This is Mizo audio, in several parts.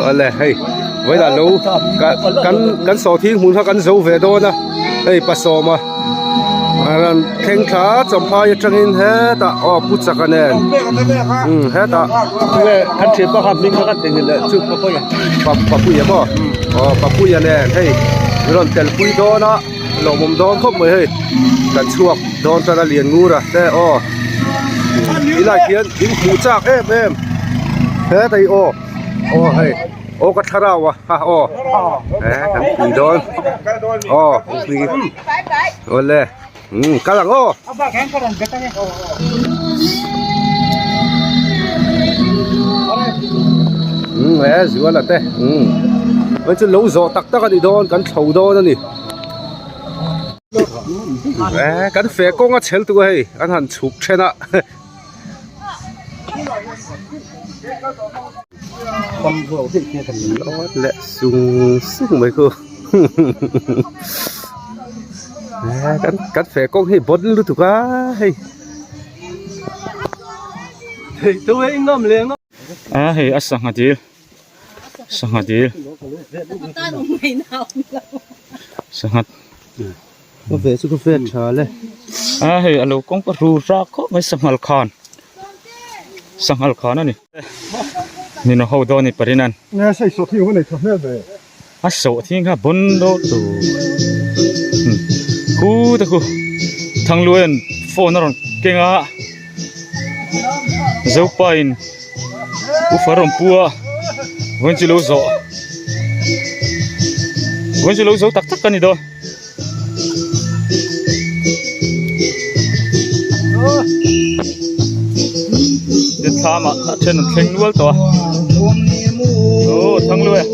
Awle hei vawilah lo kan kan sawhthing hmun kha kan zo ve dawn a hei pasawma a rawn thleng thla champhai atangin hetah aw pu chaka nen umm hetah nge kan thian pawh kha hming kha kan theihnghilh leh chu papuia papuia maw aw papuia nen hei min rawn tel pui dawn a lawmawm dawn khawp mai hei kan chhuak dawn tan a lian ngur a te aw tilai khian in hmuh chak em em hetah hi aw aw hei aw ka thlarau a ha aw eh kan pui dawn aw pui awle umm kal ang aw. Umm he zuala te umm hei chu lo zawh tak tak a ni dawn kan thlo dawn a ni eh kan feh kawng a chhel tuk a hei an han chhuk then a. Leh sung sung mai khu kan kan feh kawng hi bawn lutuk a hei a hei a sangha dil sangha dil sangha Ka ve chu ka ve tha le. A hei alo kawng ka ru rak khawp mai sanghal khan sanghal khan a ni min ho dawn a ni parinan nge sei sawh thing ka nei tha hmel ve a sawh thing kha bawn dawn tur khu te khu thangluaian phone a rawn keng a zopa in ufa rawn pu a vawiin chu lo zawh vawiin chu lo zo tak tak a ni dawn. Thlam ah a then an thleng nual tawh a aw thangluai a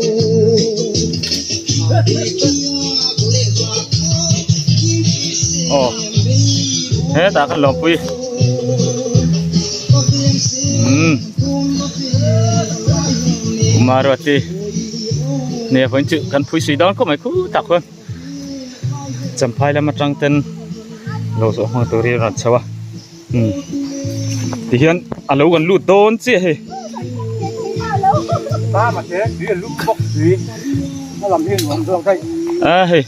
aw hetah khan lawmpui umm Maruati nia vawiin chu kan phui sui dawn khawp mai khutah khuan. Champhai lam atang ten lo zawh hmang turin a rawn chho a umm tihian a lo kan lut dawn chiah hei. A hei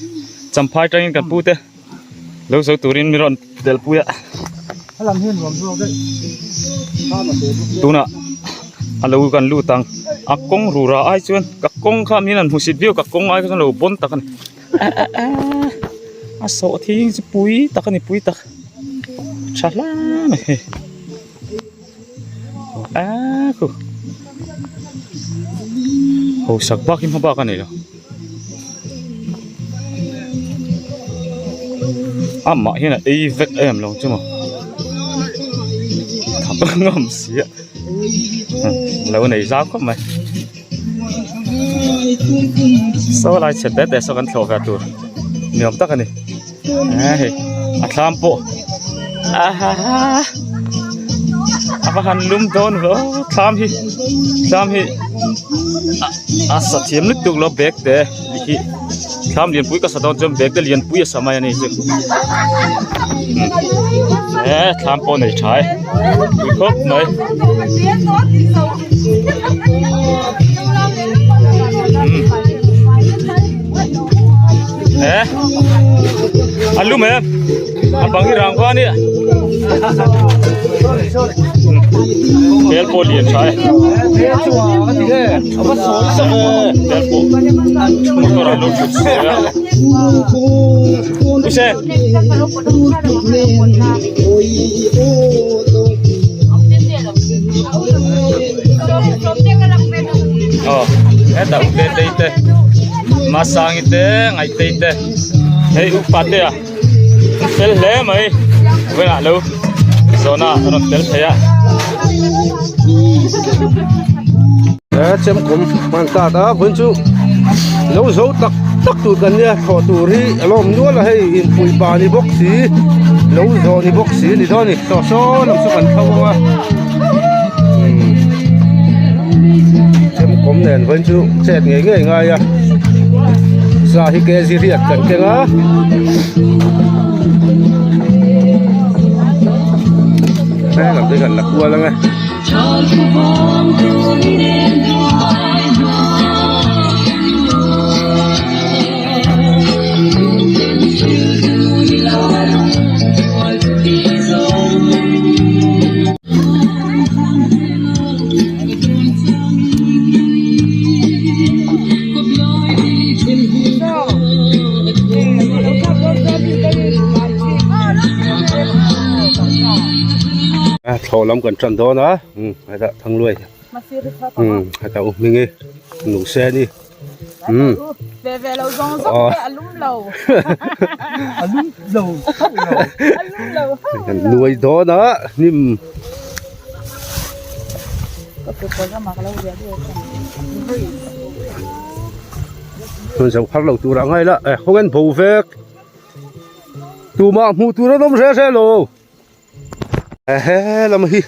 champhai atangin kan pute lo zo turin min rawn tel pui a tunah a lo kan lut ang a kawng rura ai chuan ka kawng kha min han hmusit viau ka kawng ai kha chuan lo bawn tak a ni a sawh thing chu pui tak a ni pui tak tha hle mai hei a khu hausak bak hi hma bak a nei lo. Amah hian a ei vek em lo chu maw thap a ngam si a lo nei zau khawp mai saw lai chhe te te saw kan thlawh ve tur ni awm tak a ni hei a thlam pawh a va han lum dawn ve aw thlam hi thlam hi a sa thiam lutuk lo bag te hi thlam lianpui ka sa dawn chuan bag te lianpui a sa mai a ni chu e thlam pawh nei tha e pui khawp mai. E a lum em a bang hi rang va ania bel pawh lian tha e bel pawh motor ah lo thut sawi a use aw hetah u Tetei te Masangi te Ngaihtei te hei upa te a an fel hle mai vawiinah lo zawhna a rawn tel thei a. He chemkawm hman tat a vawiin chu lo zo tak tak tur kan nia thlawh tur hi a lawm nual a hei inpuih pa ni bawk si lo zawh ni bawk si ni dawn a ni tawh saw lam chu kan thlo ang a chemkawm nen vawiin chu chet ngei ngei ngai a sa hi kg riat kan keng a. Lam te kan la kual ang e. A thlawh lam kan tan dawn a umm hetah thangluai umm hetah u hming i nu sen i umm kan nuai dawn a hnim. Hmun zo phar lo tur ah ngai la eh khawnge an bo vek tumah hmuh tur an awm hreh hreh lo. He lam hi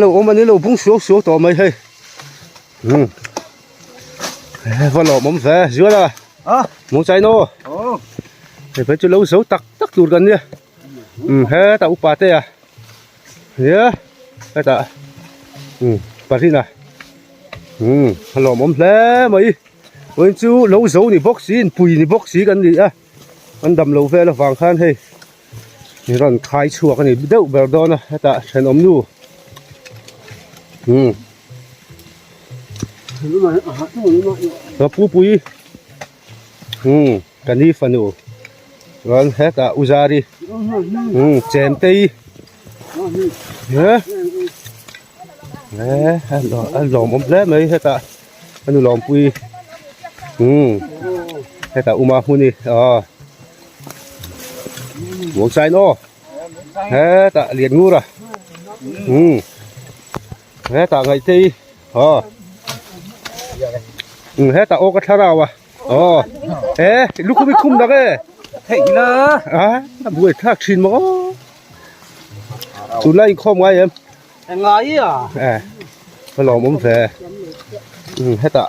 lo awm a ni lo bung suau suau tawh mai hei umm va lawm awm ve zual a hmu chai naw hei phei chu lo zo tak tak tur kan nia umm hetah upa te a nia hetah umm parina umm a lawm awm hle mai vawiin chu lo zo ni bawk si inpui ni bawk si kan ni a an dam lo vel avang khan hei. Min rawn khai chhuak a ni deuh ber dawn a hetah thenawm nu umm ka pu pui umm ka ni fanu chuan hetah u zari umm chemtei eh eh a lawmawm hle mai hetah a nu lawmpui umm hetah uma hmuni aw. Muang chain aw hetah lian ngur a umm hetah ngaih te hi aw umm hetah aw ka thlarau a aw e lukhum i khum dak e theih la a a buai thlak thin maw tunlai inkhawm ngai em ngai a e ka lawm awm ve umm hetah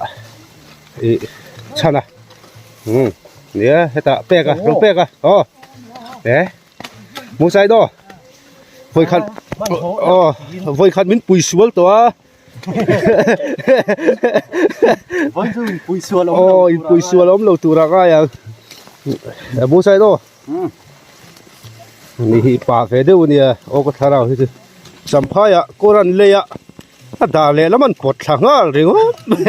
ih chhan a. Umm nia hetah pek a lo pek a aw e Musai daw vawi khat aw vawi khat min pui sual tawh a aw in pui sual awm lo tur a ngai ang Musai daw ni hi pa ve deuh a nia aw ka thlarau hi chu Champhai ah kawr an lei a. A dah leh lam an pawt thla nghal ringawt mai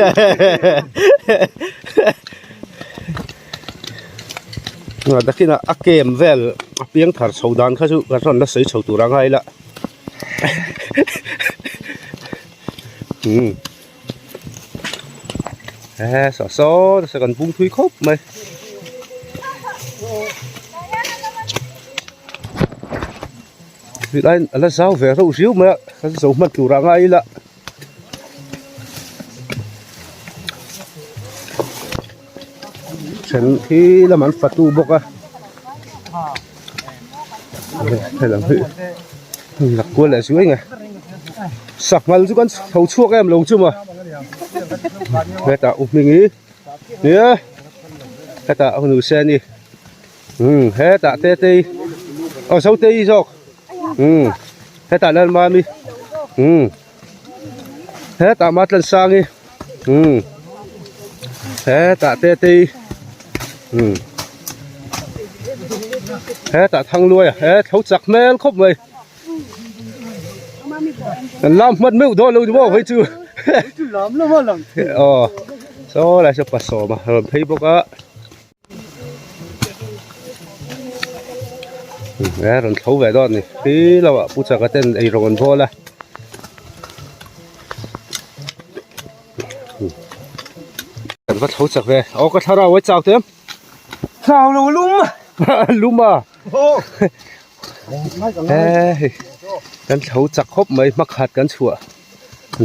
a Takin a kem vel a piang thar chho dan kha chu kan rawn la sawi chho tur a ngai la umm he saw saw nasa kan bung thui khawp mai. Helai a la zau ve reuh riau mai a kan zo hman tur ah ngai ila then khi lam an fatu bawk a hei lam hi la kual leh zuai nge sanghal chu kan chho chhuak em lo chu maw hetah u hming hi nia hetah hunu sen hi. Umm hetah te te hi aw zo te hi zawk umm hetah Lalmami umm hetah Matlansangi umm hetah te te hi umm hetah Thangluaia he tho chak hmel khawp mai kan lam hman meuh dawn lo ni maw hei chu aw saw lai saw pasawma rawn phei bawk a. E rawn tho ve dawn a ni khi lamah pu chaka ten ei rawng an bawl a kan va tho chak ve aw ka thlarau ai chau te chau lo lum lum a e hei kan tho chak khawp mai hmakhat kan chhuah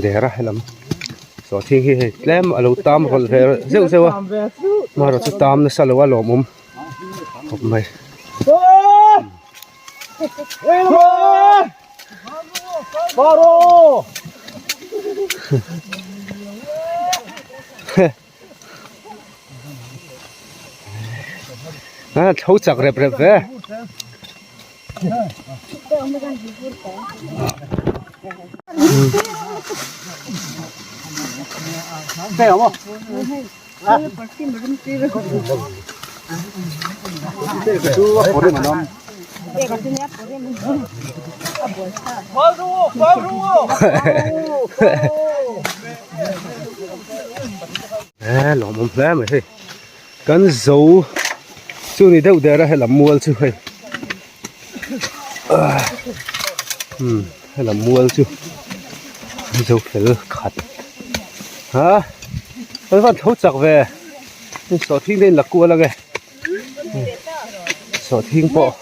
der a helam saw thing hi hei tlem a lo tam rawlh ve zeuh zeuh a amaherawh chu tam nasa lo a lawmawm khawp mai. A tho chak rep rep ve. E lawmawm hle mai hei kan zo chu ni deuh der a helam mual chu hei umm. Helam mual chu zo fel khat ha an van tho chak ve sawhthing te in la kual ang e sawhthing pawh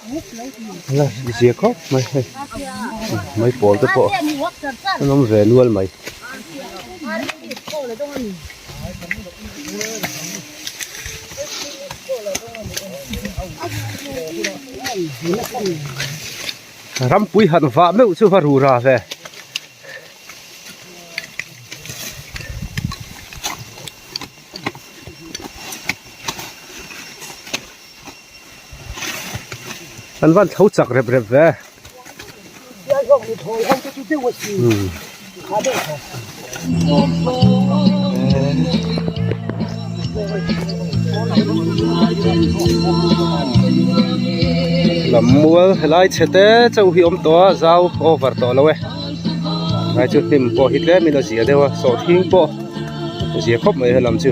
la zia khawp mai hei mai pawl te pawh an awm ve nual mai. Rampui han vah meuh chu va rura ve. An van tho chak rep rep ve. Lammual helai chhe te chauh hi awm tawh a zau over tawh lo e ngai chu hnim pawh hi tlem in a zia deuh a sawhthing pawh a zia khawp mai helam chu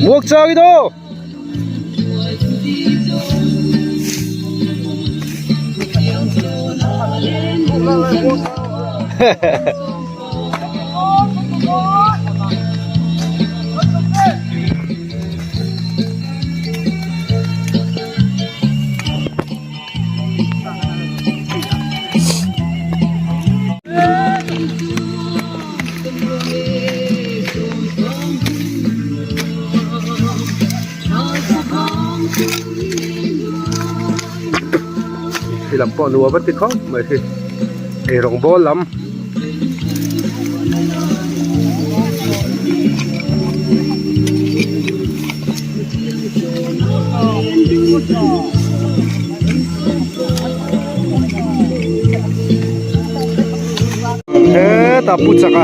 muak chang in aw. Khi lam pawh nuam a ti khawp mai khi eirawng bawl lam. Hetah pu chak a.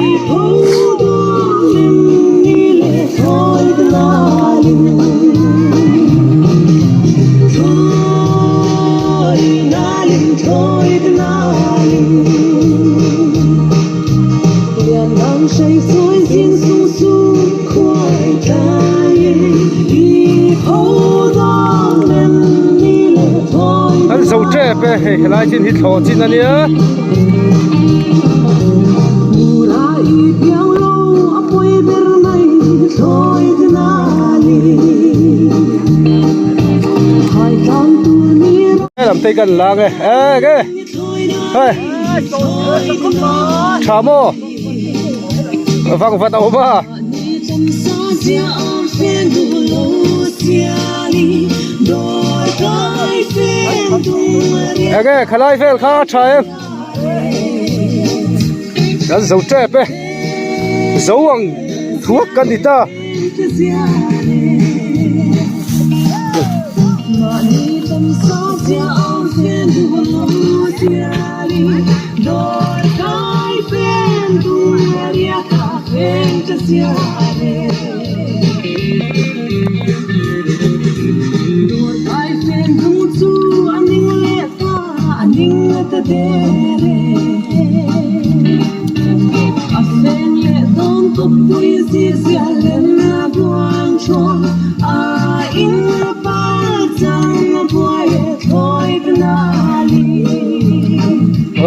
An zo tep e hei helai chin hi thlawh chin a nia. Lam te kan lang e e ke hei tha maw vang vat a awm a. Enge khalai vel kha a tha em kan zo tep e zo ang thuak kan ni ta.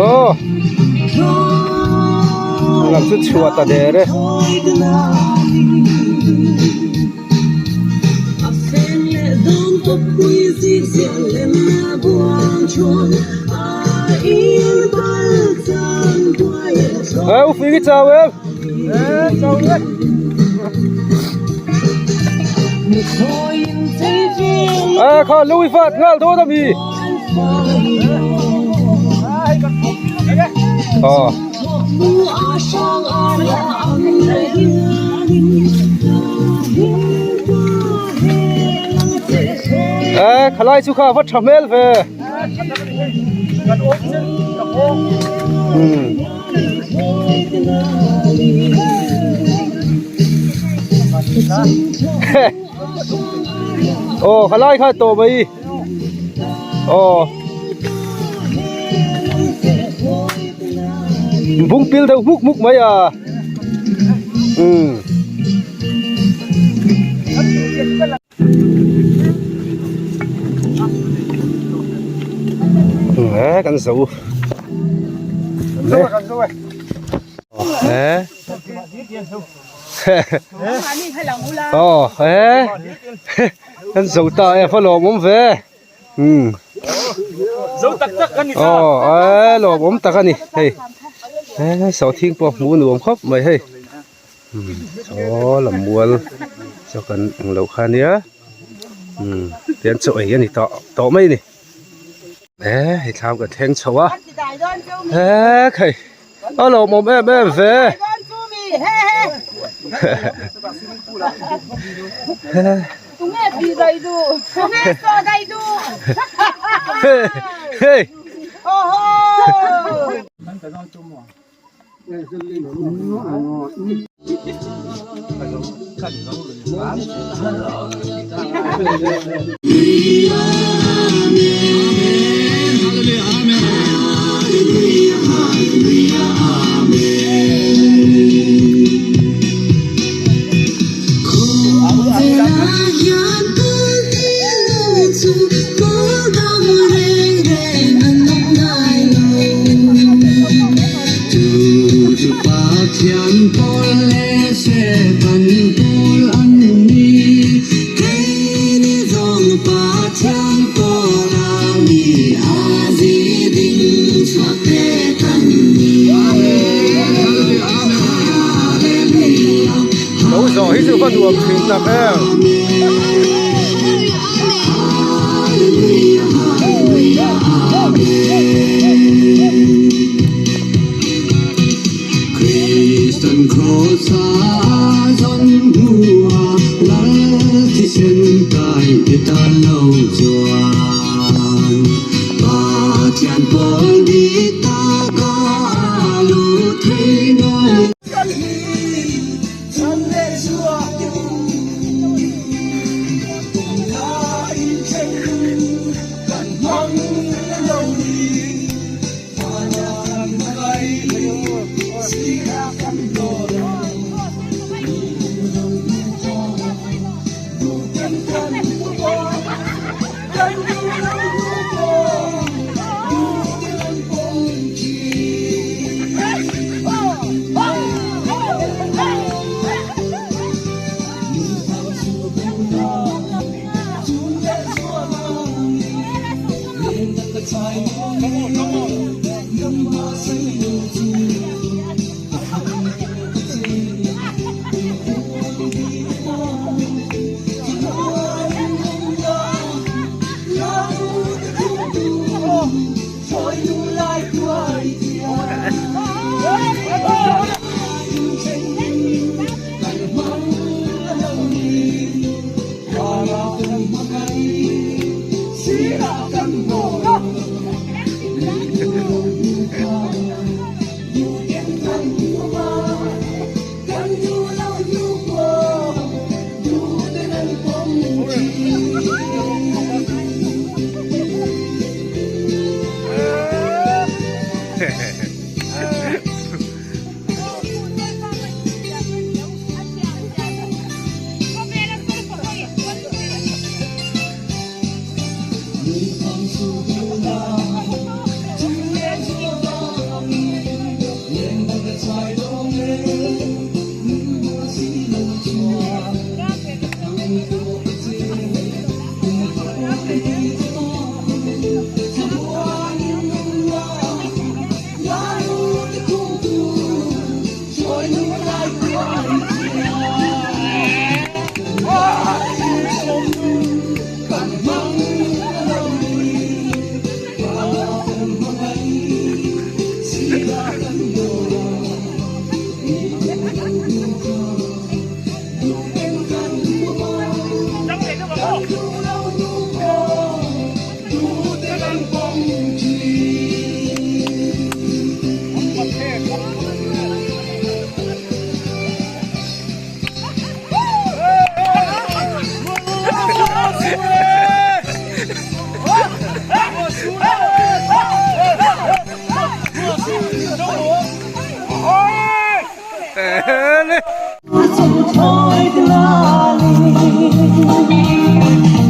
Aw lam chu chhuah ta der e. Ê u phi cái chào em. Ê kha lui phát ngal dawn ami. Ờ. Ê khalai chu kha va tha hmel ve. Aw khalai kha tawh mai aw bung pil deuh hmuk hmuk mai a umm. E kan zo e aw e kan zo ta e va lawmawm ve umm zo tak tak kan ni ta aw e lawmawm tak a ni hei e sawhthing pawh hmuh nuam khawp mai hei umm saw lammual saw kan eng loh kha nia umm tian chaw ei a ni tawh tawh mai a ni. E hei thlam kan thleng chho a he khai a lawmawm em em ve hei Lo zawh hi chu va nuam thin tak em.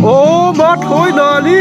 Aw ma thawi nali.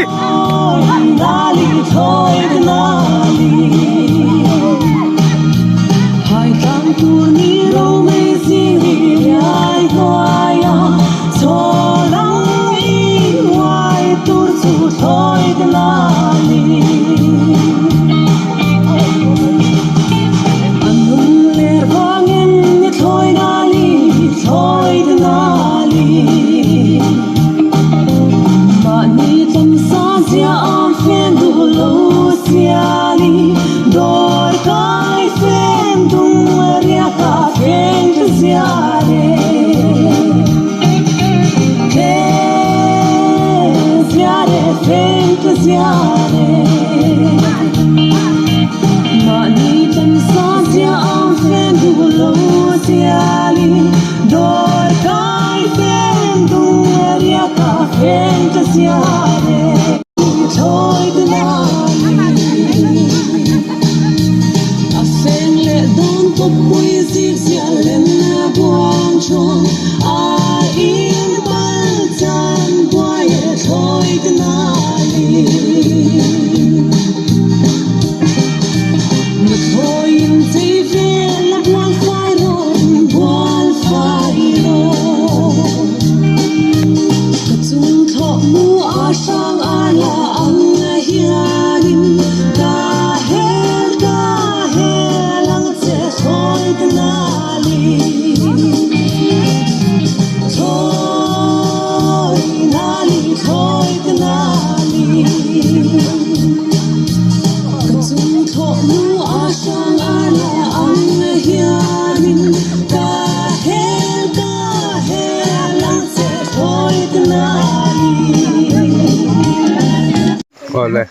Awle.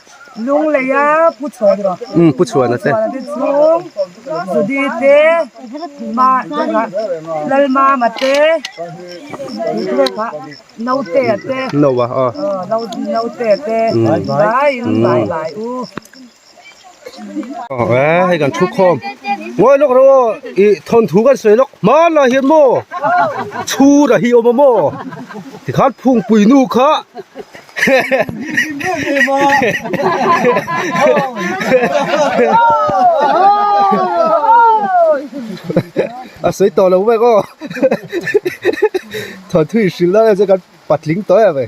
Lungleia Pu Chhuan rawh. Umm Pu Chhuana te. Pu Chhuana te chung Judy te Ma Lalmama te Notea te. Noa aw. Notea te vai in vai vai u. Aw e hei kan thu khawm ngawi lawk rawh aw ih thawnthu kan sawi lawk hmanah hian maw chhura hi a awm a maw tikhan phungpui nu kha a sawi tawh lo vek aw thawnthu inhrilh lai ah chuan kan patling tawh em e.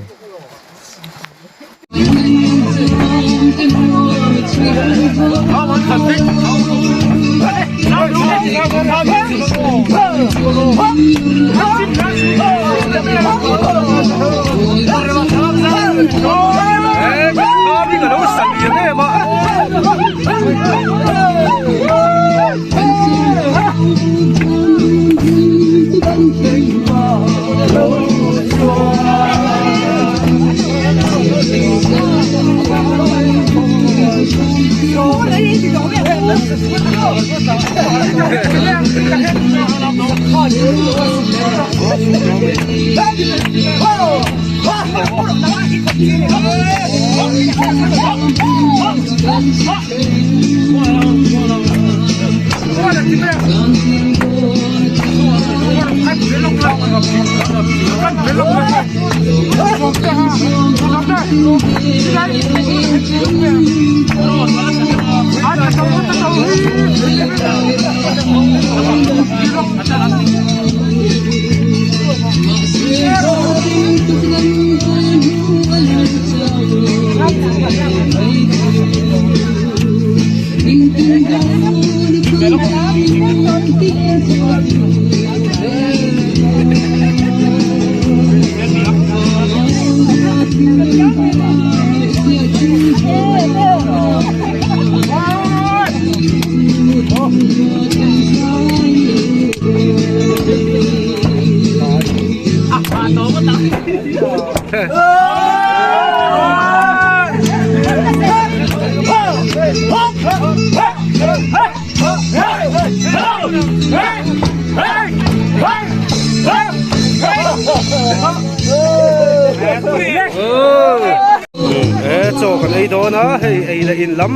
He chaw kan ei dawn a hei ei leh in lam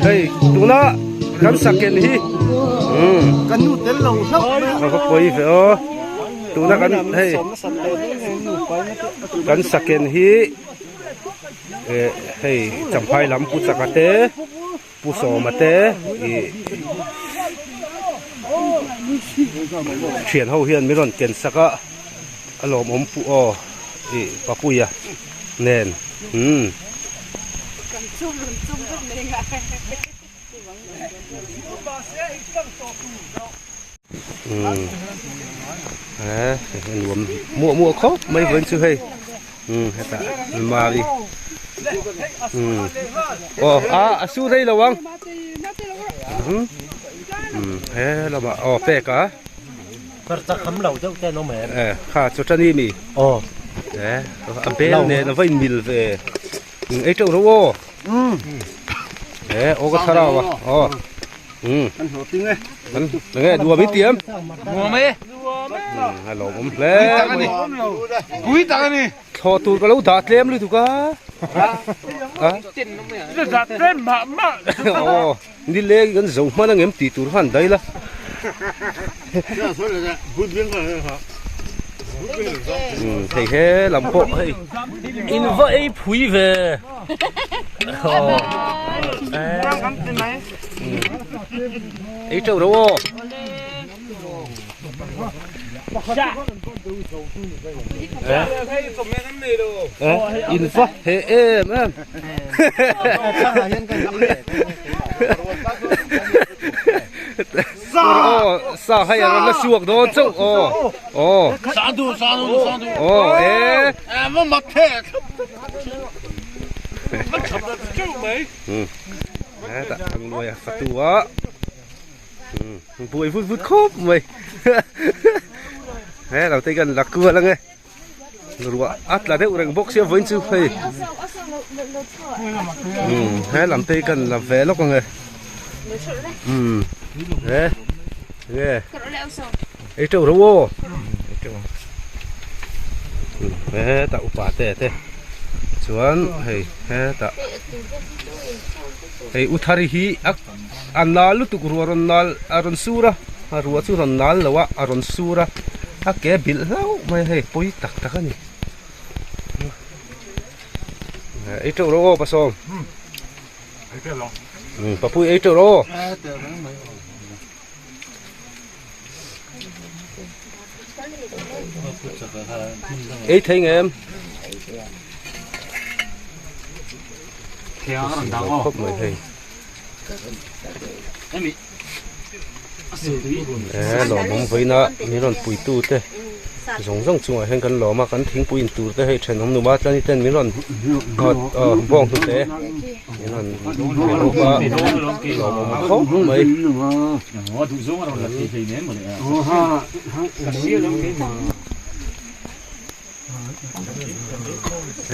hei tuna kan saken hi umm kan nu tel lo hlauh mai a va pawi ve aw tuna kan hei kan saken hi. Eh hei champhai lam pu chaka te pu sawma te ih thian ho hian min rawn ken sak a a lawmawm pu aw ih papuia nen umm. Umm he nuam muah muah khawp mai vawiin chu hei umm hetah mali umm aw a a su rei lo ang umm umm he lamah aw pek a e kha chaw tan i mi aw e a bel nen a va in mil ve. Ei teuh ro aw. E aw ka thlarau a. Aw. Um. Kan hlawh ting e. Kan nge nuam in tiam. Nuam e. A lawm awm hle. Pui tak ani. Thlawh tur ka lo dah tlem lutuk a. A. Dah tlem mah mah. Aw. Ni leng kan zo hman angem tih tur khan dai la. Thei he lam pawh hei in va ei phui ve. Ei teuh ro aw. In va he em em. Aw sa hei a rawn la suak dawn chauh aw aw aw e hetah thangluaia fatu a. Buai vut vut khawp mai he lo te kan la kual ange ruah a tla deuh reng bawk sia vawiin chu hei he lam te kan la ve lawk ange um he nge ei teuh ro aw hetah upa te te chuan hei hetah hei u thari hi a A nal lutuk ruah rawn nal a rawn sur a a ruah chu rawn nal lo a a rawn sur a a ke bilh hlauh mai a hei pawi tak tak a ni ei teuh rawh aw pasawm papui ei teuh rawh aw. Ei thei nge em? Khawp mai hei. E lawmawm vawiina min rawn puitu te zawng zawng chungah hian kan lawm a kan thingpui in tur te hei thenawm numa tlani ten min rawn bawng hnute min rawn pe bawk a lawmawm khawp mai.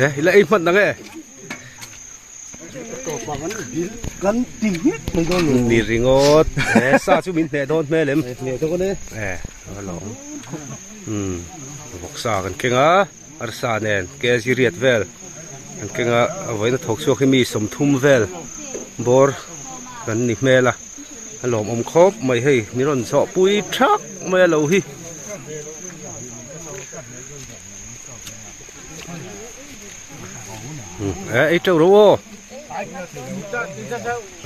E ila ei hman nang e. Ni ringawt e sa chu min hneh dawn hmel em e alawm umm vawksa kan keng a arsa nen kg riat vel kan keng a a vawiin a thawk chhuak hi mi sawmthum vel bawr kan ni hmel a a lawmawm khawp mai hei min rawn zawh pui thak mai a lo hi. Ei teuh ro aw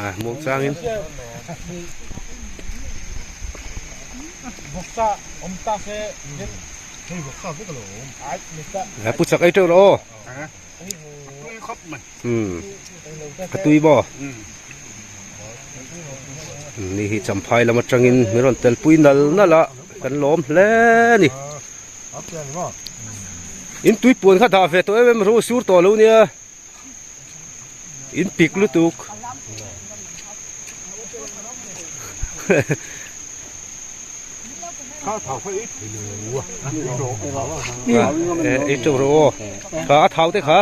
a muang changin a pu chak ei teuh ro aw a tui maw ni hi champhai lam atangin min rawn tel pui nal nal a kan lawm hle a ni. In tui puan kha dah ve tawh em em ro sur tawh lo nia in pik lutuk ei teuh rawh aw kha a thau te kha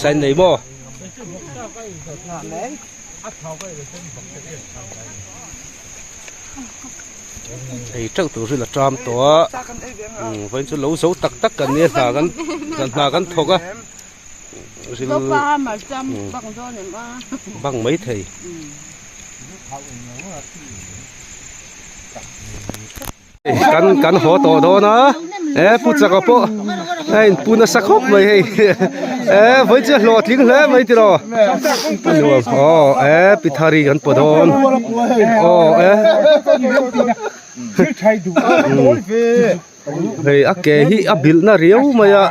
Sen nei maw? Ei teuh tur hi la ṭam tawh a, vawiin chu lo zo tak tak kan nia hna kan hna kan thawk a. Ril bang mai thei. Kan kan haw tawh dawn a e pu chaka pawh a in pu nasa khawp mai hei e vawi chu a hlawhtling hle mai tiraw a nuam aw e pithari kan paw dawn aw e Hei a ke hi a bilh na riau mai a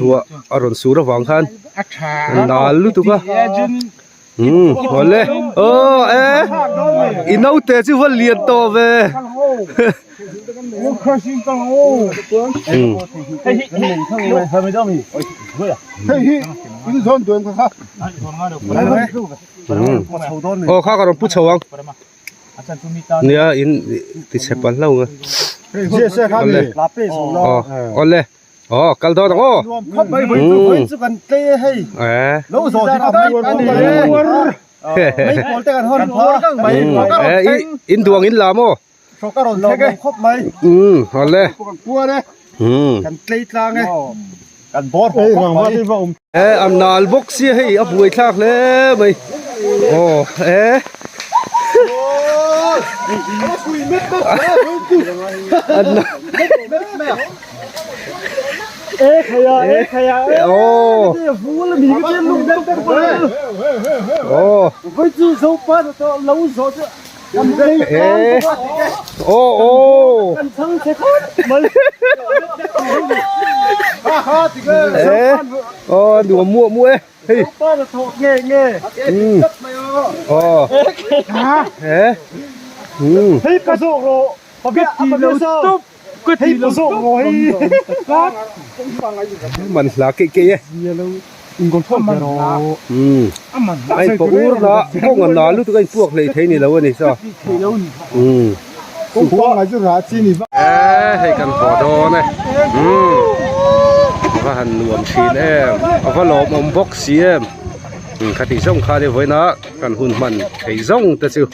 ruah a rawn sur avang khan nal lutuk a umm awle aw e i naute chu va lian tawh ve aw kha ka rawn pu chho ang. Nia in ti chhe palh hlauh ang a awle aw awle aw kal dawn ang aw umm e e in duang in la maw umm awle umm e a nal bawk sia hei a buai thlak hle mai aw e aw aw aw nuam muah muah e hei aw man hla keih keih e umm a in pawh ur na kawng a na lutuk a in puak hlei thei ni lo a ni saw umm e hei kan haw dawn e umm a va han nuam thin em a va lawmawm bawk si em khatih zawng kha ni vawiin a kan hun hman thei zawng te chu.